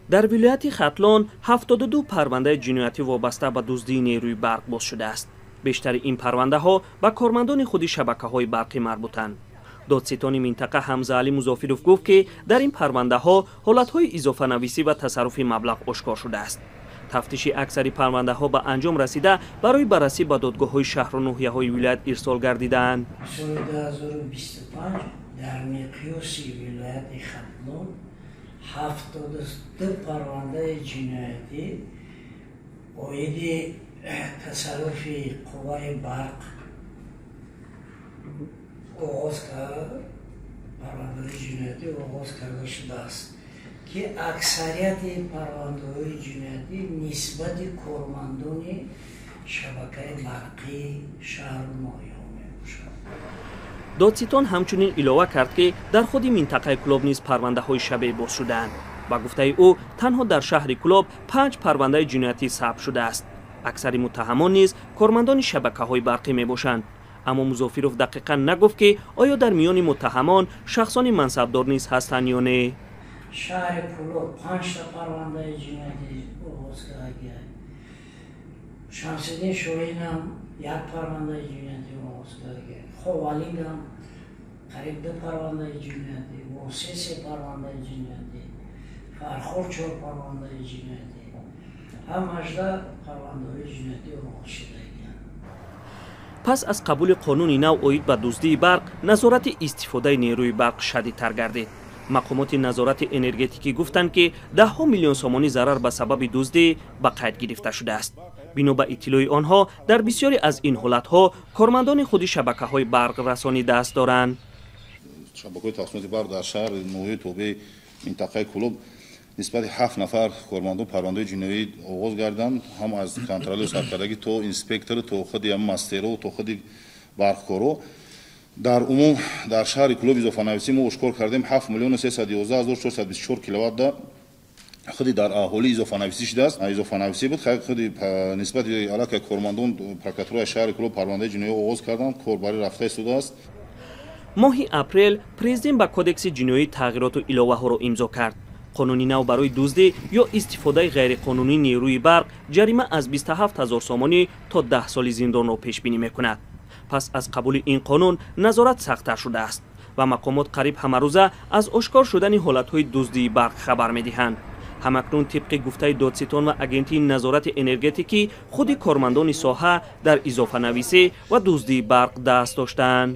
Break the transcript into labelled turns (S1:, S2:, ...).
S1: Дар вилояти Хатлон 72 парвандаи ҷиноятӣ вобаста ба дуздии нерӯи барқ боз шудааст. Бештари ин парвандаҳо ба кормандони худи шабакаҳои барқӣ марбутанд. Додситони минтақа Ҳамзаалӣ Музофиров гуфт, ки дар ин парвандаҳо ҳолатҳои изофанависӣ ва тасарруфи маблағ ошкор шудааст. Тафтиши аксари парвандаҳо ба анҷом расида, барои баррасӣ ба додгоҳҳои шаҳру ноҳияҳои вилоят ирсол гардидаанд.
S2: Соли 2025 дар миқёси вилояти Хатлон 72 парвандаи ҷиноятӣ оиди тасарруфи қувваи барқ оғоз кард, парвандаҳои ҷиноятӣ оғоз карда шудааст, ки аксарияти парвандаҳои ҷиноятӣ нисбати кормандони шабакаи барқии шаҳру ноҳияҳо мебошад.
S1: Додситон ҳамчунин илова кард, ки дар худи минтақаи Кӯлоб низ парвандаҳои шабеҳ боз шудаанд. Ба гуфтаи ӯ, танҳо дар шаҳри Кӯлоб 5 парвандаи ҷиноятӣ сабт шудааст. Аксари муттаҳамон низ кормандони шабакаҳои барқӣ мебошанд. Аммо Музофиров дақиқан нагуфт, ки оё дар миёни муттаҳамон шахсони мансабдор низ ҳастанд ё не.
S2: Шаҳри Кӯлоб 5та парвандаи ҷиноятӣ оғоз кардагиай. Шамсиддин Шоҳинам як парвандаи ҷиноятӣ оғоз кардагиай. Ховалингам қариб 2 парвандаи ҷиноятӣ, Восе 3 парвандаи ҷиноятӣ, Фархор 4 парвандаи ҷиноятӣ. Ҳамашда парвандаҳои ҷиноятӣ оғоз шудагианд.
S1: Пас аз қабули қонуни нав оид ба дуздии барқ, назорати истифодаи нерӯи барқ шадидтар гардид. Мақомоти назорати энергетикӣ гуфтанд, ки даҳҳо миллион сомонӣ зарар ба сабаби дуздӣ ба қайд гирифта шудааст. Бино ба иттилои онҳо, дар бисёре аз ин ҳолатҳо кормандони худи шабакаҳои барқрасонӣ даст доранд.
S3: Шабакаҳои тақсимоти барқ дар шаҳр, ноҳияи тобеи минтақаи Кӯлоб нисбати 7 нафар кормандон парвандаҳои ҷиноӣ оғоз гарданд, ҳам аз контролёр саркардагӣ то инспектору, то худи мастеро, то худи барқкоро. Дар умум дар шаҳри Кӯлоб изофанависӣ мо ошкор кардем 7 миллиону 311 ҳазор 424 киловатта худи дар аҳолӣ изофанависӣ шудааст. Изофанависӣ буд. Худи нисбати аллакай кормандон прокуратураи шаҳри Кӯлоб парвандаи ҷиноӣ оғоз карданд, кор барӣ рафта истодааст.
S1: Моҳи апрел президент ба кодекси ҷиноӣ тағйироту иловаҳоро имзо кард. Қонуни нав барои дуздӣ ё истифодаи ғайриқонунии нерӯи барқ ҷарима аз 27 ҳазор сомонӣ то 10 соли зиндонро пешбинӣ мекунад. Пас аз қабули ин қонун назорат сахттар шудааст ва мақомот қариб ҳамарӯза аз ошкор шудани ҳолатҳои дуздии барқ хабар медиҳанд. Ҳамакнун тибқи гуфтаи додситон ва агентии назорати энергетикӣ, худи кормандони соҳа дар изофанависӣ ва дуздии барқ даст доштаанд.